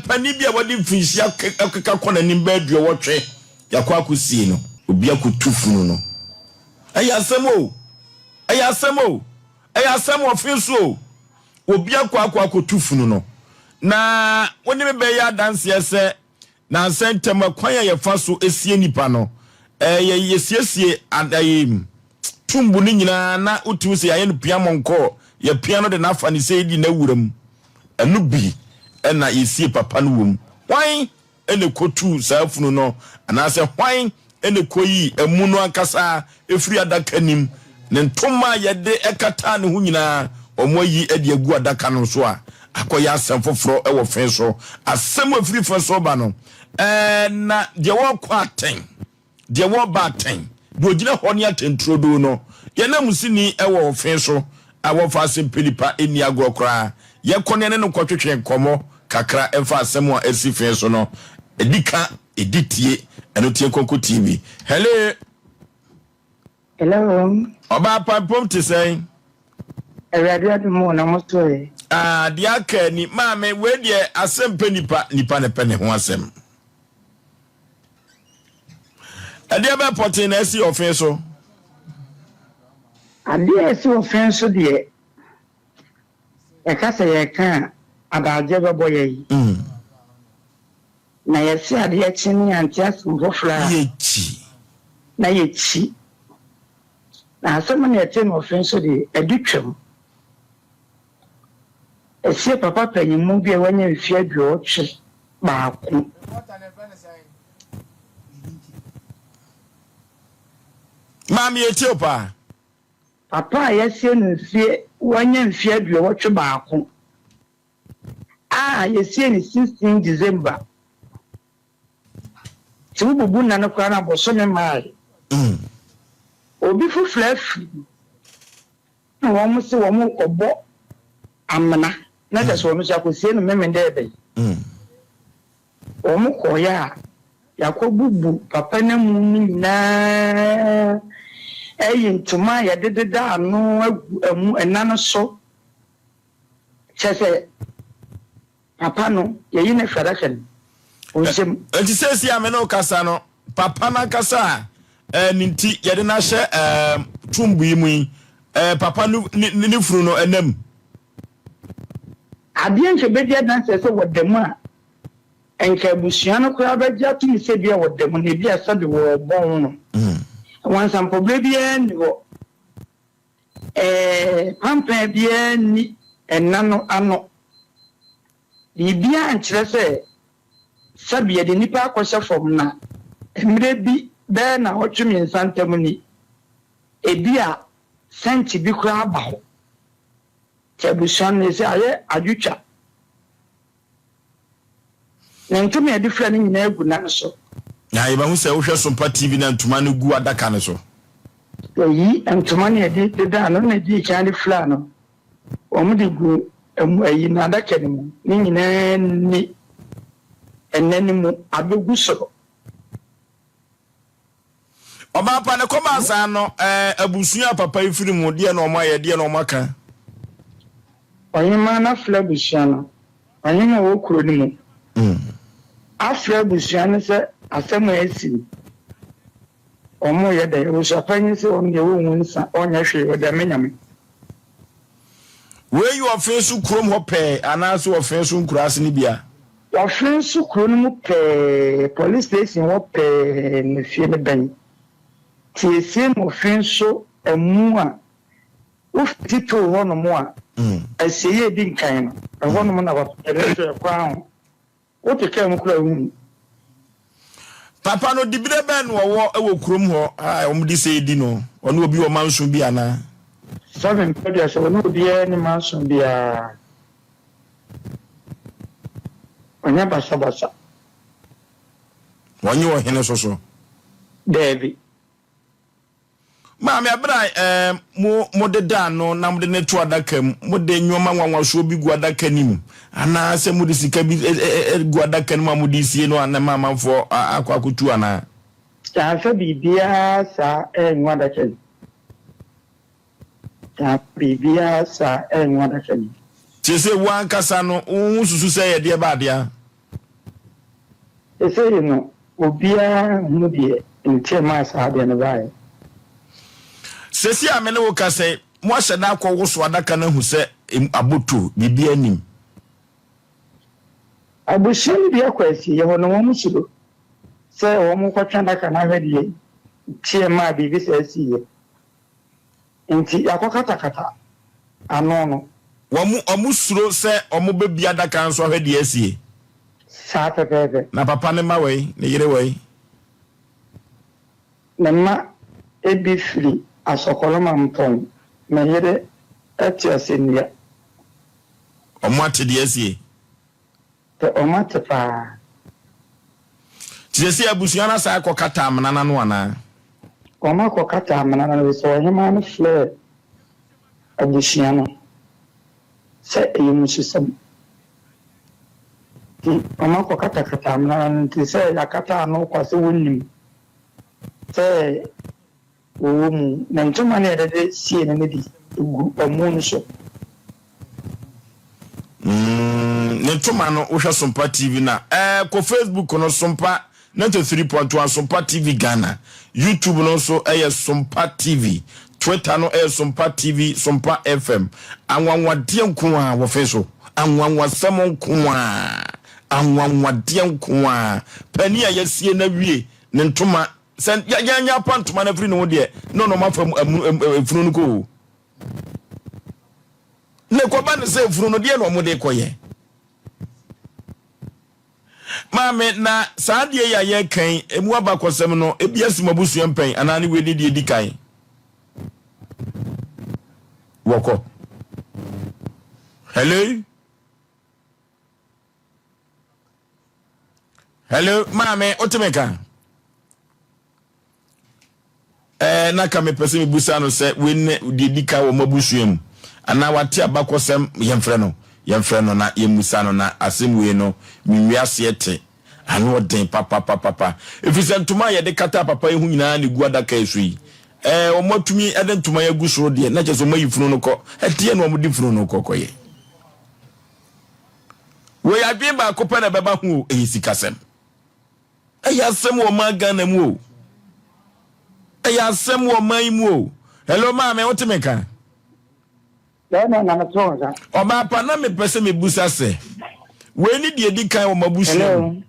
Panin bi a wadi mfinhyia keka kɔ n'anim bɛyɛ aduɔwɔtwe, yɛakɔ akɔsie no. Obi akɔtu funu no. Ɛyɛ asɛm o! Ɛyɛ asɛm o! Ɛyɛ asɛm wɔ fe so o! Obi akɔ akɔ akɔtu funu no. Na wo ne me bɛyɛ adanseɛ sɛ nansa ntam ɛkwan a yɛfa so sie nnipa no, ɛyɛ yɛsiesie ayi tumbu no nyinaa na wotumi sɛ yɛayɛ no pia mɔnkɔɔ, yɛpia no de no afa ne sɛ yɛdi no awura mu. Ɛno bi na yɛsie papa no wɔ mu. Hwan na ɛkɔtuu saa funu no, anaasɛ hwan na ɛkɔyii amu no ankasa firii adaka no mu? Ne ntoma a yɛde kataa ne ho nyinaa, wɔayi de agu adaka no so a akɔyɛ asɛm foforɔ wɔ fe so. Asɛm a ɛfiri fe so ba no, na deɛ wɔrekɔ atɛn. Deɛ wɔreba atɛn, deɛ ɔgyina hɔ ne atɛnturodoo no, yɛn nanmusini wɔ ɔfe so a wɔmfa asɛm pɛ nipa nni agorɔ koraa. Yɛkɔ na yɛne no kɔtwetwe nkɔmmɔ kakra mfa asɛm a asi fe so no. Ɛdi ka, ɛdi tie, ɛno tie nkɔnkɔ TV. Hello. Hello. Ɔbaa Pampom te sɛn? Awurade adom o, na mo so ɛ? Ah, deɛ aka ni. Maame, wei deɛ asɛm pɛ nipa, nipa na ɛpɛ ne ho asɛm. Ɛdeɛ bɛ pɔtee na asi ɔfe so? Adeɛ a ɛsi ɔfe so deɛ, yɛka sɛ yɛreka a, adagyeɛ bɛbɔ yɛn. Na yɛse adeɛ kye ne yɛante asɛm foforɔ a. Yɛkyi. Na yɛkyi. Na asɛm no yɛte no ɔfe so deɛ, ɛde twam. Ɛseɛ papa panyinmu bi a wanya mfeɛ 81. Maame yɛtie wo paa. Papa a yɛasie no mfeɛ wanya mfeɛ 81 a yɛsie no 16 December. Nti wobubu nna no koraa no a bosome maae. Obi foforɔ afiri mu. Na wɔn se wɔn rekɔbɔ amena, na kyerɛ sɛ wɔn nso akɔsie no Memenda ɛbɛ yi. Wɔn kɔeɛ a, yɛakɔbubu papa no amu no nyinaa, ayi ntoma a yɛde deda ano agu amu ɛna no so, kyerɛ sɛ Papa no, yɛyi no afiri adaka no mu, ɔnhyɛ mu. Enti seesei a me ne wo kasa no, papa no ankasa a eh, ne nti yɛde no ahyɛ eh, tomb yi mu yi, eh, papa no ne, ne funu no ɛna mu. Adeɛ nka ɛbɛdi adanseɛ sɛ wɔda mu a, nka abusua no koraa bɛgye atom sɛ ebia wɔda mu na ebia sɛbe wɔrebɔn no. Nwansampɔberɛ biara nni hɔ. Ɛɛ, pampan biara nni ɛnna no ano. Biribiara nkyerɛ sɛ sɛbe yɛde nnipa akɔhyɛ fam na mmerɛ bi bɛyɛ nnawɔtwe mmiɛnsa ntam ni, ebia sɛnte bi koraa aba hɔ. Nti abusua no, ɛsɛ ayɛ adwotwa. Ne ntoma a yɛde fira no nyinaa gu nan so. Na yɛbɛhu sɛ wohwɛ Sompa TV na ntoma no gu adaka no so. Yɛyi ntoma no a yɛde dedaa no na edii kan de firaa no, wɔde gu amu ayi no adaka no mu. Ne nyinaa nni nna no mu abegu soro. Ɔbaa pa no kɔbaa saa no, ɛɛ, abusua a papa yi firi mu, deɛ na wɔn ayɛ, deɛ na wɔn aka. Ɔhemaa no afrɛ abusua no, ɔhene a ɔwɔ kuro no mu, afrɛ abusua no sɛ asɛm a asi no, wɔreyɛ dɛn? Abusuapanyin se ɔno deɛ ɔnwu nsa, ɔnyɛ hwee, ɔde ama Nyame. Wei yɛ ɔfee so kurom hɔ pɛɛ anaase ɔfee so nkuraase no bi a? Ɔfee so kuro no mu pɛɛ, police station hɔ pɛɛ na fie no bɛn. Tiesie no ɔfee so amu a wofiti too hɔ nom a, asieeɛ a ɛdi nkan no, ɛhɔ nom na papa no hwɛɛ kwan ho. Wote kaa mu koraa a wunhu. Papa no, dibere bɛn na ɔwɔ wɔ kurom hɔ a wɔde sei di no? Ɔne obi wɔ manso bi anaa? Sɛ mepɛ deɛ sɛ ɔne obiara nni manso biara. Ɔnyɛ basabasa. Ɔnyɛ ɔhene nso so? Daabi. Maame, bere a eh, mo mode da ano na mode no to adaka mu, mode nneɛma nwanwasoɔ bi gu adaka no mu, anaasɛ mode sika bi eh, eh, eh, gu adaka no mu a mode sie no a na ɛma amanfoɔ akɔ akɔtu anaa? Yɛamfa biribiara saa angu adaka no mu. Yɛamfa biribiara saa angu adaka no mu. Seesei wo ankasa no, wo ho susu sɛ ɛyɛ deɛ ba adeɛ a? Seesei no, obiara nhunu deɛ nti a ɛmaa saa adeɛ no baeɛ. Seesei a me ne wo kasa yi, moahyɛ da akɔwoso adaka no ahu sɛ emu aboto, biribiara nnim. Abusua no bi akɔ asieeɛ hɔ na wɔsuro sɛ wɔrekɔtwe adaka no ahwɛ deɛ nti a ɛmaa biribi saa siiɛ. Nti yɛakɔkatakata ano no. Wɔn, wɔsuro sɛ wɔbɛbue adaka no so ahwɛ deɛ asie. Saa pɛpɛɛpɛ. Na papa no mma wɔ he? Ne yere wɔ he? Ne mma bi firi Asɔkɔrɔma Mpɔn. Ne yere te Asɛnnua. Wɔate deɛ asie? Sɛ wɔate paa. Nti seesei abusua no asan akɔkata amena no ano anaa? Wɔakɔkata amena no ano efisɛ ɔhemmaa no frɛɛ abusua no sɛ ɛyɛ mmususɛm. Nti wɔakɔkatakata amena no ano nti sɛ yɛakata ano kwa sɛ wɔnnim sɛ Wɔwɔ mu, na ntoma no a yɛde de siee no no bi gu amu no so. Mm, ne ntoma no, wohwɛ Sompa TV no a, ɛɛ, kɔ Facebook no, Sompa 93.1, Sompa TV Ghana. YouTube no nso ɛyɛ Sompa TV. Twitter no ɛyɛ Sompa TV, Sompa FM. Anwanwadeɛ nko a wɔfe so. Anwanwasɛm nko a. Anwanwadeɛ nko a. Panin a yɛasie no awie, ne ntoma Sɛ yɛn yɛn apa ntoma no afiri ne ho deɛ, na ɔno ɔma fam amu efunu no kɔ o. Na ɛkɔba no sɛ efunu no deɛ na wɔn de kɔyɛ. Maame, na saa adeɛ yi a yɛreka yi, emu abakɔsɛm no, ebi asi mo abusua mpɛn anaa ne wei ne deɛ edi kan? Wɔkɔ. Hello? Hello, maame, wote me ka? Ɛɛ, na ka mepɛ sɛ mebusa no sɛ wei ne deɛ di ka wɔ m'abusua mu anaa wate abakɔsɛm. Yɛmfrɛ no, yɛmfrɛ no na yɛmmusa no na asɛm wei no menwie aseɛ te ano ɔden papapapapa. Ɛfiri sɛ ntoma a yɛde kataa papa yi ho nyinaa na ɛgu adaka yi so yi. Ɛɛ, wɔatumi de ntoma yi agu soro deɛ, na kyerɛ sɛ wɔayi funu no kɔ. Ɛdeɛ na wɔde funu no kɔ kɔyɛ. Wei adwene baako pɛ na ɛbɛba ho o, ɛyɛ sikasɛm. Ɛyɛ asɛm wɔ ɔman Ghana mu o. Ɛyɛ asɛm wɔ ɔman yi mu o. Hello maame, wote me nka? Bɛrima na meto nsa. Ɔbaa pa na mepɛ sɛ mebusa sɛ, wei ne deɛ ɛdi kan wɔ m'abusua mu?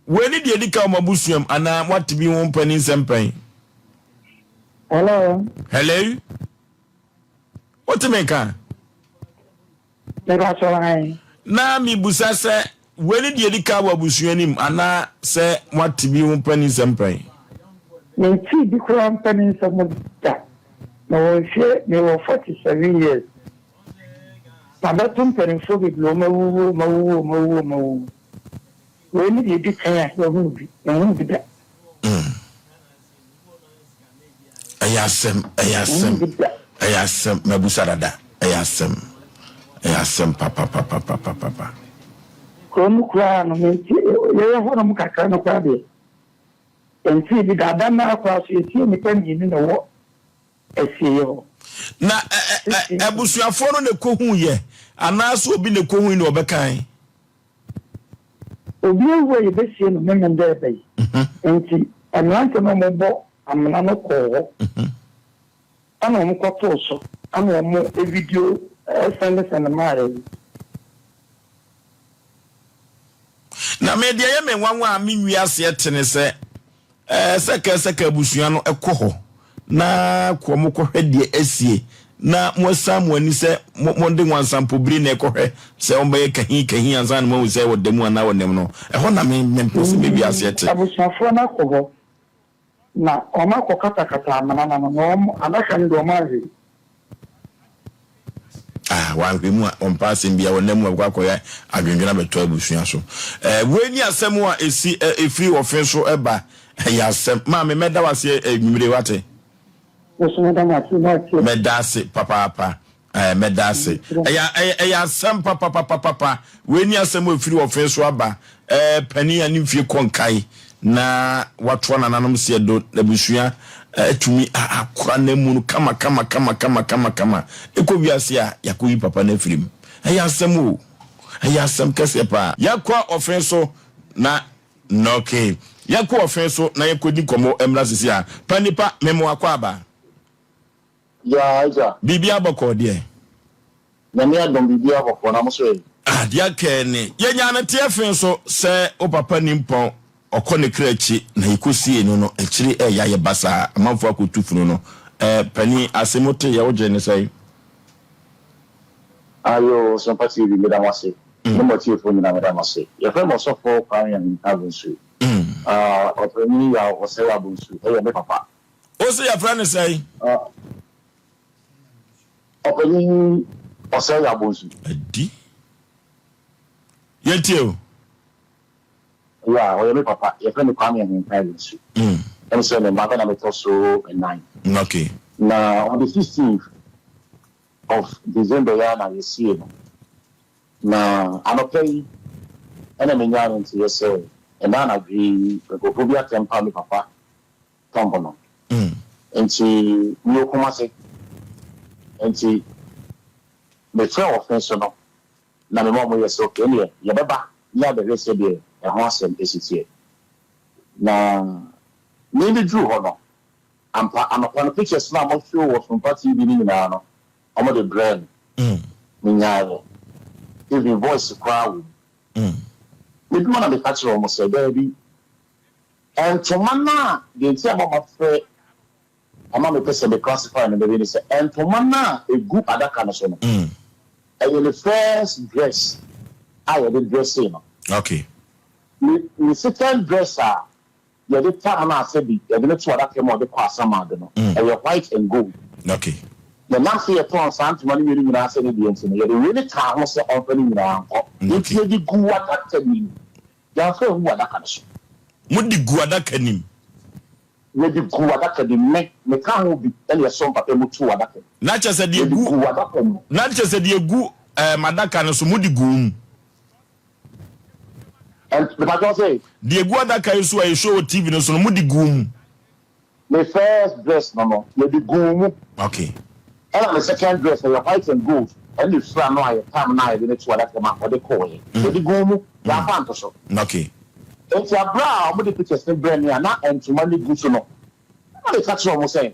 Wei ne deɛ ɛdi kan wɔ m'abusua mu anaa moate bi ho mpanin nsɛm pɛn? Hello. Hello. Wote me nka? Mepakyɛw, ae. Na mibisa sɛ, wei ne deɛ edi kan wɔ abusua no mu, anaa sɛ moate bi ho mpaninsɛm pɛn? Mentee bi koraa mpaninsɛm da. Mewɔ mfeɛ, mewɔ 47 years. Mabɛto mpanimfoɔ bebree, wɔn awuwu, wɔn awuwu, wɔn awuwu, wɔn awuwu. Wei ne deɛ edi kan a yɛahunu bi, menhuu bi da. Ɛyɛ asɛm, ɛyɛ asɛm, ɛyɛ asɛm, mabusa dada, ɛyɛ asɛm, ɛyɛ asɛm papapapapapa. Kuro no koraa no, mente, yɛyɛ hɔnom kakra no koraa deɛ, yɛntee bi da. Ada no ara koraa so, yɛtie nnipa mmienu na ɛwɔ asieeɛ hɔ. Na abusuafoɔ no na ɛkɔhuiɛ, anaasɛ obi na ɛkɔhui na ɔbɛkae? Obi awu a yɛbɛsie no Memenda ɛba yi nti, mmeranteɛ no a wɔbɔ amena no kɔɔ hɔ ɛna wɔkɔtoo so ɛna wɔn video sɛndesɛnde maa yɛn. Na me deɛ ɛyɛ me nwanwa a menwi aseɛ te ne sɛ Ɛɛ sɛ kɛ sɛ kɛ abusua no kɔ hɔ na kɔ mo kɔhwɛ deɛ asie na mo asan mo ani sɛ mo mo de nwansampobire na ɛkɔhwɛ sɛ wɔn bɛyɛ kahi kahi ansa na mo ahu sɛ wɔda mu anaa wɔnam no ɛhɔ na me me mpɛ sɛ me wiase te. Abusuafoɔ no akɔ hɔ na wɔn akɔ katakata amena no ano na wɔn adaka no deɛ wɔn anhwɛ mu. Ah, wanhwɛ mu a, ɔmpa asɛm biara, ɔnam mu a, ɔbɛkɔ akɔyɛ adwendwene abɛtɔ abusua so. Eh, wei ne asɛm a ɛsi eh, ɛfiri ɔfe so ɛba. Ɛyɛ asɛm. Maame, mɛda wo ase anwummere, wate? Nso mɛda mo ase, mate. Mɛda ase papaapa. Eh, mɛda ase. Ɛyɛ, ɛyɛ, ɛyɛ asɛm papapapapa. Wei ne asɛm a ɛfiri ɔfe so aba. Eh, panin a ne mfie kɔ nkae na watoa nananom seɛ do n'abusua atumi akora n'amu no kama kama kama kama kama kama ɛkɔ wiase a yɛakɔyi papa no afiri mu. Ɛyɛ asɛm o, ɛyɛ asɛm kɛseɛ paa. Yɛkɔ ɔfe so na. Okay. Yɛnkɔ ɔfe so na yɛnkɔdi nkɔmmɔ mmra sisi a. Pa nipa, memo akɔ aba. Yaa agya. Biribi abɔkɔɔ deɛ? Nyame adom biribi abɔkɔɔ na mo so ɛ? Ah, deɛ kɛɛ ne. Yɛnyaa no teɛ fe so sɛ wo papa nimpɔn ɔkɔ ne kra akyi na yɛkɔsiee no no akyiri ɛyɛ ayɛ basaa amanfoɔ akɔtu funu no. Eh, panin, asem wo teeɛ wogyee no sɛn? Ayoo Sompa TV meda mo ase ne mo atiefoɔ nyinaa meda mo ase. Yɛfrɛ me Ɔsɔfoɔ Kwame Ahinta Bonsu. Ah, Ɔpanyin Yaw Osei Abonsu yɛ me papa. Wo se yɛfrɛ no sɛn? Ah, Ɔpanyin Osei Abonsu. Adi. Yɛntie o. Yeah, ɔyɛ me papa. Yɛfrɛ no Kwame Ahinta Abonsu. Ɛne sɛ me mma bɛ na metɔ so nnan. Okay. Na on the 16th of December yi ara na yɛsiee no. Na anɔpa yi ɛna menyaa no nteeɛ sɛ ɛnnɛ anadwo yi nkurɔfoɔ bi atɛmpa me papa tomb no. Nti mewɔ Kumasi. Nti mefrɛɛ ɔfe so no na mema wɔyɛ sɛ okay ɛnneɛ yɛbɛba na yɛabɛhwɛ sɛdeɛ ɛho asɛm si teɛ. Na me meduruu hɔ no, ampa anɔpa no pictures no a mo show wɔ Sompa TV no nyinaa no wɔde brɛɛ me. Menyaeɛ. Even voice koraa wɔ mu. Meduru hɔ na meka kyerɛɛ wɔn sɛ daabi, ntoma no a deɛ nti a ma mafrɛ ama mepɛ sɛ me classify no baabi ne sɛ ntoma no a ɛgu adaka no so no, ɛyɛ ne first dress a yɛde dressee no. Okay. Ne second dress a yɛde tam no ase bi yɛde no to adaka mu a ɔde kɔ asamado no, ɛyɛ white and gold. Okay. Yɛnam sɛ yɛtɔn saa ntoma no mmienu nyinaa sɛ ne deɛ nti no, yɛde wei no kaa ho sɛ ɔmfa ne nyinaa nkɔ. Nti yɛde guu adaka no mu. Yɛamfa angu adaka no so. Mode guu adaka no mu? Yɛde guu adaka no mu. Me, meka ho bi na yɛsɔɔ mpapa mu too adaka mu. Na kyerɛ sɛ deɛ Yɛde gu, guu adaka mu. na kyerɛ sɛ deɛ gu ɛɛm adaka no so, mode guu mu? Ɛn, mepakyɛw sɛ? Deɛ egu adaka yi so a yɛhwɛ wɔ TV no so no, mode guu mu? Me first dress no no, yɛde guu mu. Okay. Ɛna me second dress, ɛyɛ white and gold, ɛna efura no a yɛpam no a yɛde no too adaka mu a ɔde kɔeɛ. Yɛde guu mu, yɛamfa anto so. Okay. Enti aberɛ a wɔde pictures no brɛɛ me a na ntoma no gu so no, ɛna meka kyerɛɛ wɔn sɛ,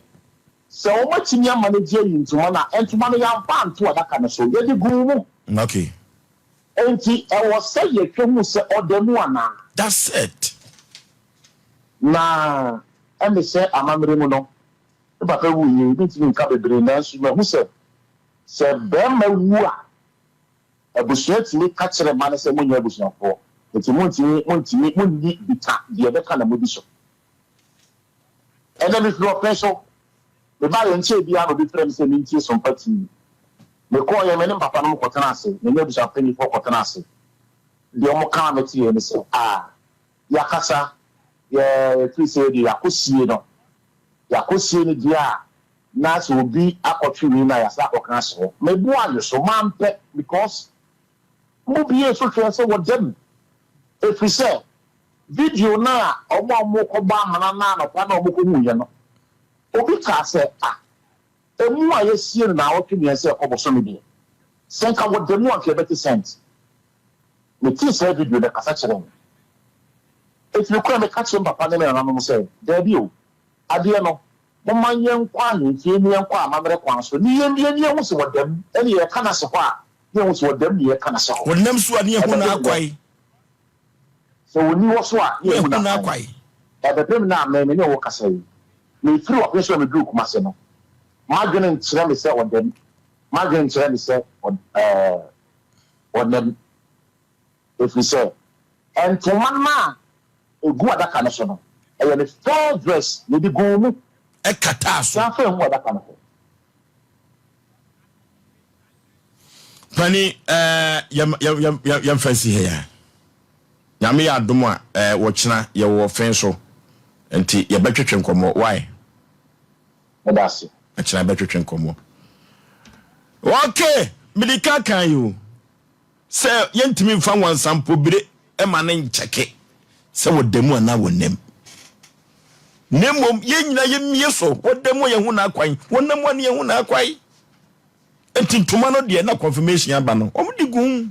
sɛ wɔatumi ama no agye ayi ntoma no a, ntoma no yɛamfa anto adaka no so, yɛde guu mu. Okay. Enti ɛwɔ sɛ yɛhwɛ hu sɛ ɔda mu anaa. That's it. Na ɛne sɛ amammerɛ mu no, me papa wuiɛ yi, mentumi nka bebree nanso mahu sɛ, sɛ barima wu a, abusua tumi ka kyerɛ mma no sɛ monyɛ abusuafoɔ, enti montumi, montumi, monni bi ka, deɛ ɛbɛka na modi so. Ɛnnɛ mefiri ɔpɛ so, mebaeɛ nkyɛɛ biara na obi frɛɛ me sɛ mentie Sompa TV. Mekɔeɛ, me ne me papa nom kɔtenaa ase, me ne abusua mpaninfoɔ kɔtenaa ase. Deɛ wɔkaa meteeɛ ne sɛ, Ah, yɛakasa, yɛ, ɛfiri sɛ yɛdeɛ yɛakɔsie no, yɛakɔsie no deɛ a, na sɛ obi akɔtwe wei no a, yɛasan akɔka ahyɛ hɔ. Meboaa no so, mampɛ because mobiee so hwɛɛ sɛ wɔda mu, ɛfiri sɛ Video no a wɔn a wɔrekɔbɔ amena no anɔpa no a wɔkɔhuiɛ no, obi kaa sɛ, Ah, emu a yɛasie no naawɔtwe mmiɛnsa rekɔ bosome deɛ, sɛ anka wɔda mu a anka yɛbɛte sɛnt. Metee saa video no, ɛkasa kyerɛɛ me. Enti mekɔeɛ meka kyerɛɛ me papa ne me nananom sɛ, Daabi o, adeɛ no, momma yɛnkɔ ahemfie na yɛnkɔ amammerɛ kwan so na yɛmmie na yɛnhu sɛ wɔda mu. Ɛnneɛ yɛka no ase hɔ a, na yɛahu sɛ wɔda mu na yɛka no ase hɔ. Wɔnam so a na yɛahu Ɛbɛpem nnɛ. n'akwan. Sɛ ɔnni hɔ so a, ne yɛahu n'akwan. Ɛbɛpem nnɛ a me me ne wo rekasa yi, mefiri ɔpene so a meduruu Kumase no, m'adwene nkyerɛ me sɛ ɔda mu, m'adwene nkyerɛ me sɛ ɔda mu. Ɛfiri sɛ, ntoma no a ɛgu adaka no so no, ɛyɛ ne first dress, yɛde guu mu. Ɛkataa so. Yɛamfa angu adaka no so. Pani eh, yɛm yɛm yɛm yɛm yɛmfa nsi ha yi a. Nyame yɛ adom a eh, wɔkyena yɛwɔ ɔfen so nti yɛbɛtwetwe nkɔmmɔ. Why? Meda ase. Ɛkyena yɛbɛtwetwe nkɔmmɔ. Okay, mede ka kan yi o. Sɛ yɛntumi mfa nwansampɔbire ma no nkyɛke sɛ wɔda mu anaa wɔnam. Na mmom yɛn nyinaa yɛmmie so, wɔda mu a yɛhu n'akwan, wɔnam mu a ne yɛhu n'akwan. Nti ntoma no deɛ na confirmation aba no, wɔn de gum.